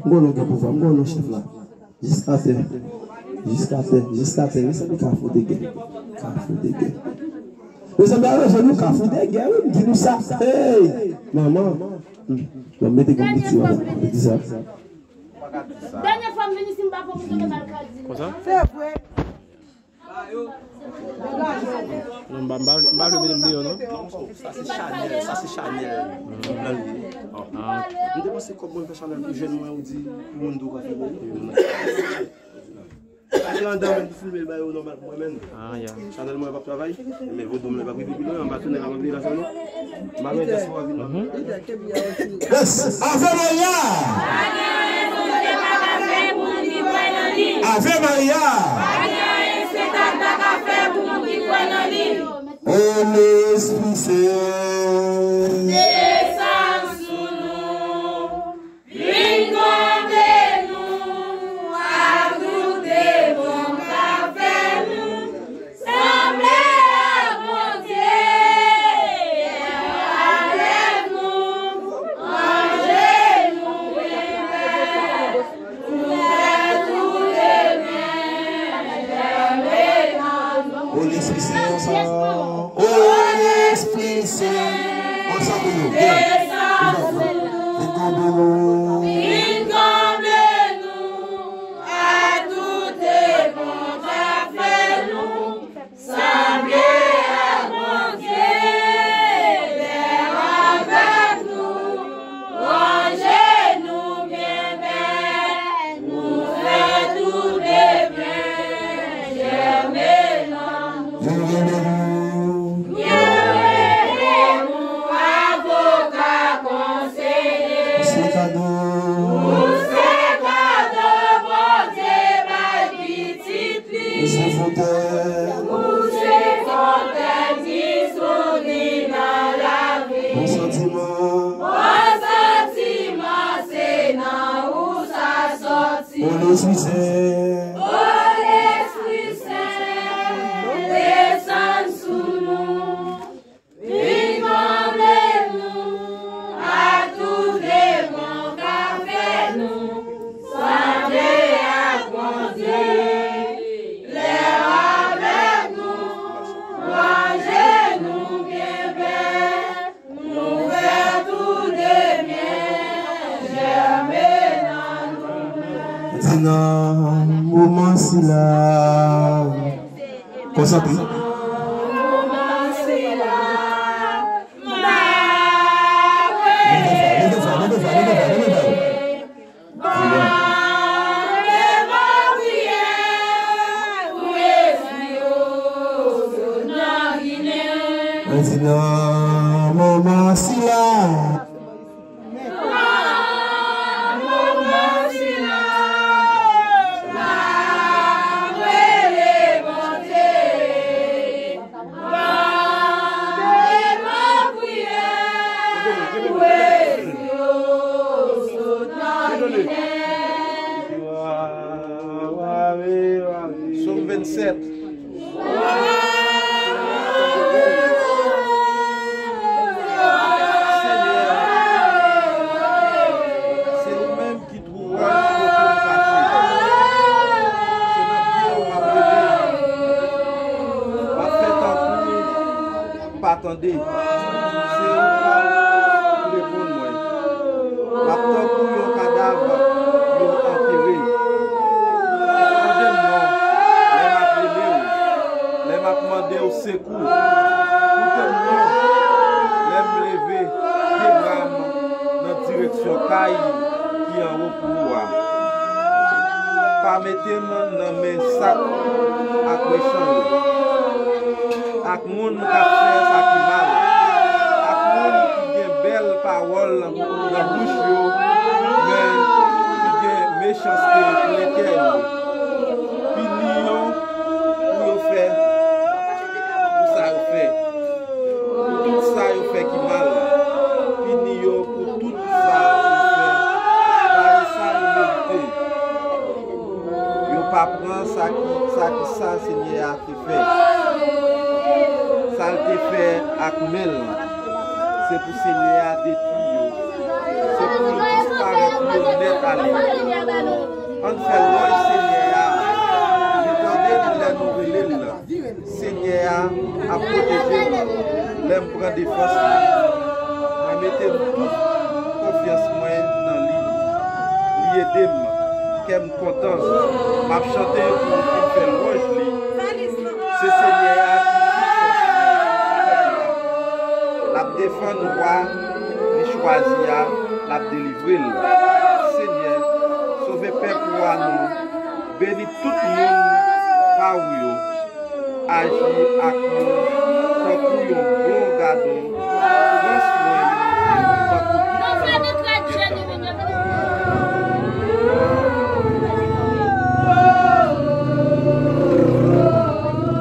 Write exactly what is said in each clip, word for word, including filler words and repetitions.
M konnen w gen pouvwa, m konnen w chèf la. Jiskatè. Jiskatè. Jiskatè. Mezanmi, Kafou de gè. Kafou de gè. Mezanmi, aranje nou, Kafou de gè, wi, m di nou sa. Hey! Manman. Hmm. Bon, mete gòm piti, manman. Mete sa. Dènye fwa m vin isi, m pa fè w mete bal kadi. Konsa? Se vre. Non, m pa, m pa, m pa vle mete m deyò, non. Non, sa se Chanèl, sa se Chanèl. Blan li ye. Ah. M te panse kòb mwen fè Chanèl pou jèn mwen, ou di, pou moun tou ka filme. Achte andan menm pou filme l ba yo nòmal pou mwen menm. Ah, ya. Chanèl mwen p ap travay, men vodou m nan p ap rive pi lwen, anba tonèl ap antre nan chanèl. M pa wè dyaspora vin nan. Yes! Ave Maria! Ave Maria! O Lespri Sen! Desann sou nou, vin konble nou ak tout demon k ap fè nou sanble ak Bondye. Lè w avèk nou, ranje nou byen bèl. O Lespri Sen, ansanm. O Lespri Sen, ansanm pou nou. Vin konble nou. Vin konble nou. A tout demon k ap fè nou sanble ak Bondye. Lè w avèk nou, ranje nou byen bèl. Nou fè tout demon jèmen nan nou. Yo rele nou. Yo rele nou avoka konseye. Se kado. Ou se kado Bondye bay pitit li. Ou se fontèn. Ou se fontèn ki souri nan lavi. Bon santiman. Bon santiman, se nan ou sa sòti. O Lespri Sen. O Lespri Sen, desann sou nou. Vin konble nou ak tout demon k ap fè nou sanble ak Bondye. Lè w avèk nou, ranje nou byen bèl. Nou fè tou de byen jèmen nan nou menm. Di nan moman sila. Konsantre. Moman sila, m ap rele Bondye. Mande mwen priyè pou espri yo sot nan Ginen. Mwen di nan moman sila. Nan moman sila, m ap rele Bondye. Mande mwen priyè pou espri yo sot nan Ginen. Sòm vennsèt. Senyè, se ou menm ki Twouv mwen kote m kache. Se nan pye w m ap rele. M ap fè tankou m pa tande. Se ou k ap reponn mwen. M ap tankou yon kadav yo antere. Tande m non, lè m ap rele w, lè m ap mande w sekou. Koute m non, lè m leve de bra m nan direksyon kay ki anwo pou ou a. Pa mete m nan men sat ak mechan yo, ak moun k ap fè sa ki mal, ak moun ki gen bèl pawòl nan bouch yo, men ki gen mechanste plen kè yo. Pini yo pou yo fè, pou sa yo fè. Pou tout sa yo fè ki mal, pini yo pou tout sa yo fè. Ba yo sa yo merite. Yo pa pran sa ki, sa ki sa Senyè a te fè. Sa l te fè ak men l, se pou Senyè a detwi yo. Se pou l disparèt yo nèt Ann fè lwanj Senyè a. Li tande nou lè nou rele l. Senyè a ap pwoteje m lè m pran defans li. Mwen mete m tout konfyans mwen nan li. Li ede m. Kè m kontan. M ap chante pou m fè lwanj li. Se Senyè a ki tout fòs mwen. L ap defann wa li chwazi a, l ap delivre l. Senyè, sove pèp ou a non. Beni tout moun pa ou yo. Aji ak nou tankou yon bon gadon. Pran swen nou tankou tout pèp.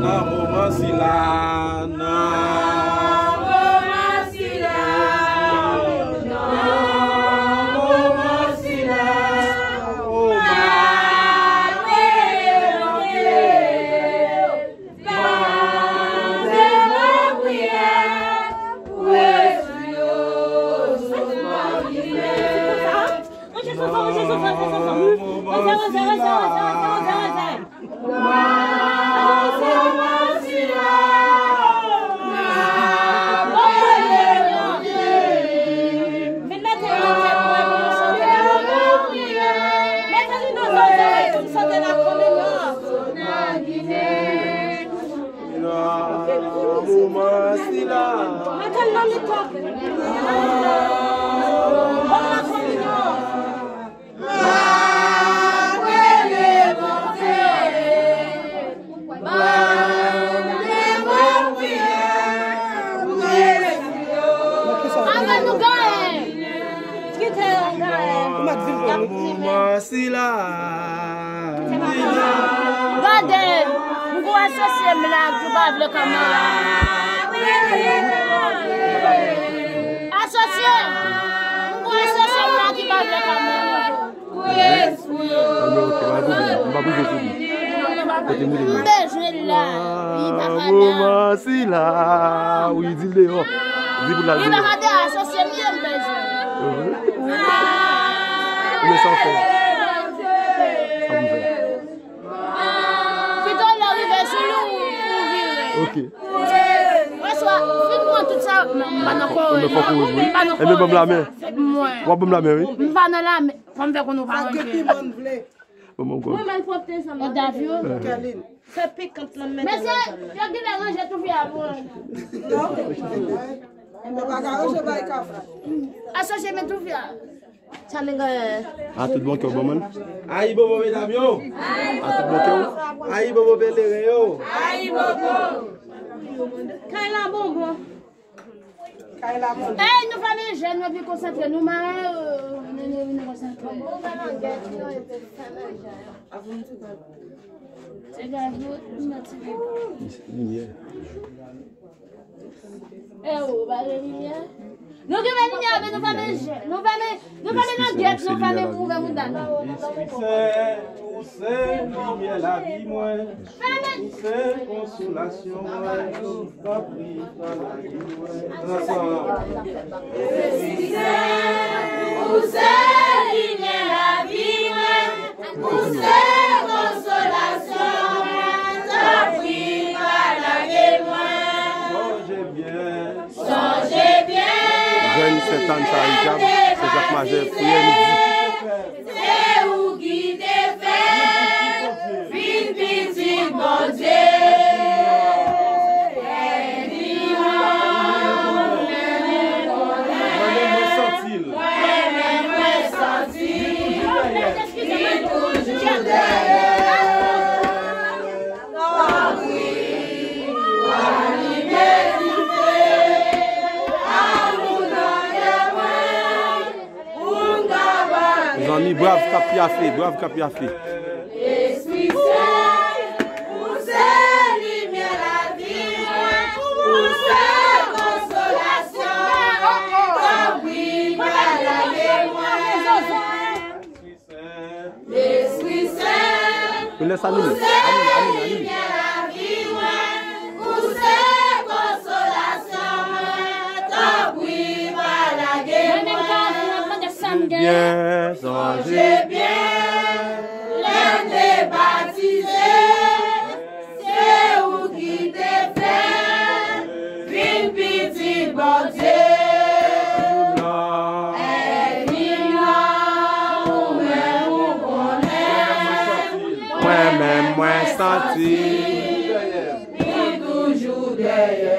Nan moman sila, nan moman sila, nan moman sila, o Mari, Bondye, mwen priyè pou espri yo sot nan Ginen. Nan moman sila. Avan nou genyen. Kite yo genyen. Moman sila. Gade, m gon asosye m la ki pa vle kanmenm. Asosye, m gon asosye m la ki pa vle kanmenm. Anben, ok, pa gen pwoblèm. M p ap rive sou li. Kote m rete m bezwen l la. Li pa ka la. Moman sila. Wi, di l deyò. Di pou l al deyò. Li pa ka deyò, asosye m ye m bezwen. Men sa w fè. Sa pou m fè. Pito lè w rive sou li, ou, ou vire. Ok. Oswa, fin pran tout sa, m pa nan kò w. Fòk ou, wi. M pa nan kò w. Ebyen, ban m lamen. W ap ban m lamen, wi. M pa nan lamen. Fò m fè konn ou pa manje. Ban m ankò. Mwen, malpwòpte sa, m ap di w. Kèlin. Fè pikant lan, m mete nan sal la. Mesye, yo genlè ranje toufya pou mwen. Non. Yo pa ka ranje bay kafou. Asosye men toufya. Sa nèg, eh. A tout bon kè w, bon moun. Ayibobo, medam yo. A tout bon kè w. Ayibobo, pèleren yo. Ayibobo. Kay la bonbon. Kay la bonbon. Ey, nou fè men jèn, nou pi konsantre, nou mare, euh, nou, nou, nou konsantre. Se gaz, nou, nou mèt limyè. E ou, pa gen limyè? Nou gen limyè, men nou fèmen je, nou fèmen, nou fèmen langyèt, nou fèmen ouvè bouda nou. Espri Sen, ou se limyè lavi mwen, ou se konsolasyon mwen, tanpri, pa lage mwen. Ansanm. Espri Sen, ou se limyè lavi mwen. Ou se konsolasyon mwen, tanpri pa lage mwen. Sonje byen, sonje byen. Jèn Sentàn Charitable, Sen Jak Majè, priyè midi. Se ou ki te fè m vin pitit Bondye. Mwen menm mwen santi l. Mwen menm mwen santi l. Li toujou dèyè. Tanpri, anime dife, amour nan kè mwen, pou m kapab. Zanmi, brav k ap pyafe, brav k ap pyafe. Espri Sen, ou se limyè lavi mwen, ou se konsolasyon mwen, tanpri pa lage mwen. Espri Sen, ou se limyè lavi mwen, ou se konsolasyon mwen, tanpri pa lage mwen. Mwen menm ka di mwen mande sa m gen. Sonje byen, lè m te batize, se ou ki te fè m vin pitit Bondye. Èvin nan, ou menm ou konnen, mwen menm mwen santi. Li toujou dèyè.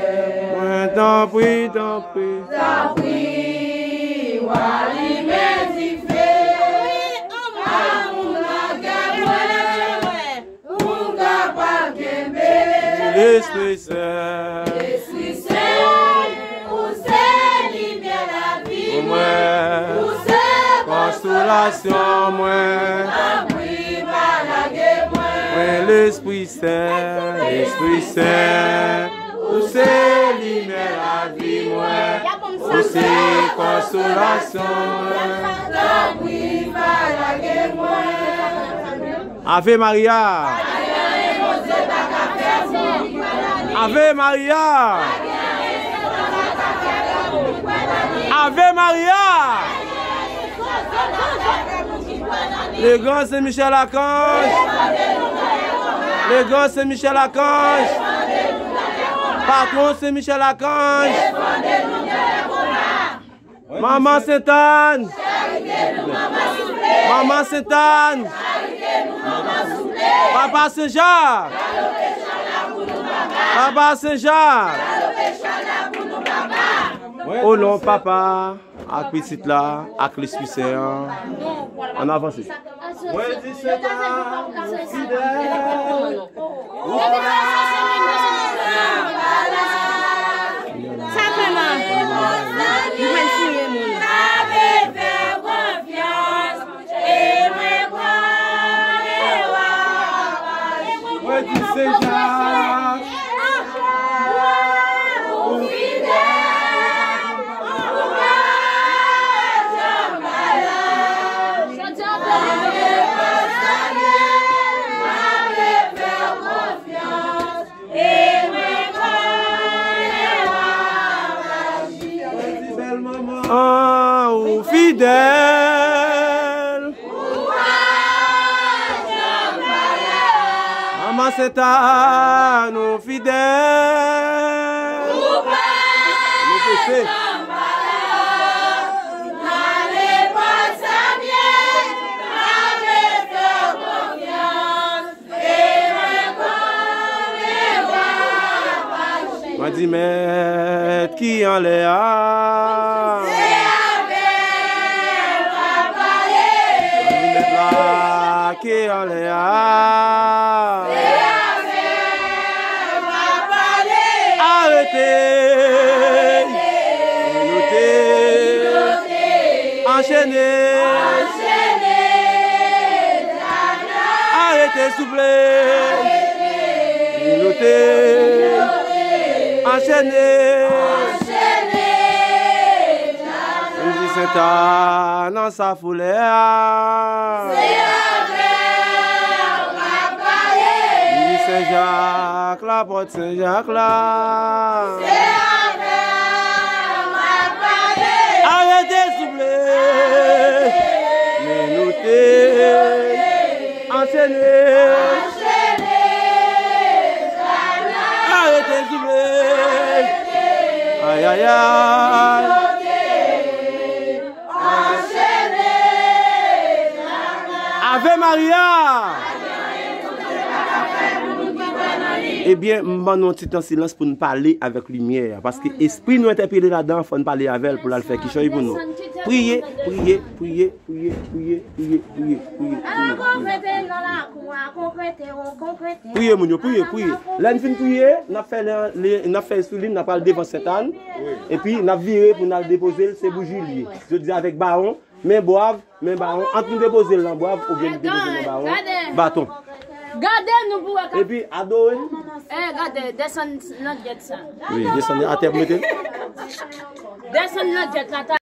Mwen tanpri, tanpri. Tanpri, w alimen dife. Amou nan kè mwen, pou m kapab kenbe. Lespri Sen. Lespri Sen, ou se limyè lavi mwen. Ou se konsolasyon mwen. Tanpri, pa lage mwen. Mwen Lespri Sen, Lespri Sen, ou se limyè lavi mwen, ou se konsolasyon mwen. Ave Maria! Ave Maria! Ave Maria! Le grand Saint Michel Archange. Le grand Saint Michel Archange. Patron Saint Michel Archange. Manman Sentàn. Manman Sentàn. Papa Sen Jak. Papa Sen Jak. O non, Papa. Ak Pitit la, ak Lespri Sen an. Ann avanse. Mwen di se ta, fidèl. Sakreman. Mwen siye moun. Mwen di se Jan. Ou fidèl. An, ou fidèl. Manman Sentàn, ou fidèl. Nou pouse. Mwen di mèt ki anlè a. Se avè w m ap pale. Mwen di mèt la ki anlè a. Se avè w m ap pale. Arete. Note. Anchene. Anchene. Arete souple. Note. Anchene. Anchene. M di Sentàn nan sa foulè a. Se avè w m ap pale. M di Sen Jak, lapòt Sen Jak la. Se avè w m ap pale. Arete souple. Men note. Anchene. Arete souple. Ay, ay, ay. Ave Maria! Ebyen, m ban nou yon ti tan silans pou n pale avèk limyè a, paske espri nou entèpele ladan an, fò n pale avè l pou l al fè kichòy pou nou. Priye, priye, priye, priye, priye, priye, priye, priye, priye. Priye moun yo, priye, priye. Lè n fin priye, n ap fè lè, lè, n ap fè sou li, n ap al devan Sentàn. Epi n ap vire pou n al depoze l, se bouji l ye. Jodi a avèk bawon, men bwav, men bawon. Ant nou depoze l nan bwav oubyen nou depoze l nan bawon, baton. Gade nou pou wè ka. Epi adore l. Eh, gade, desann nan gyèt sa. Wi, desann atè pou mete l. Desann nan gyèt la.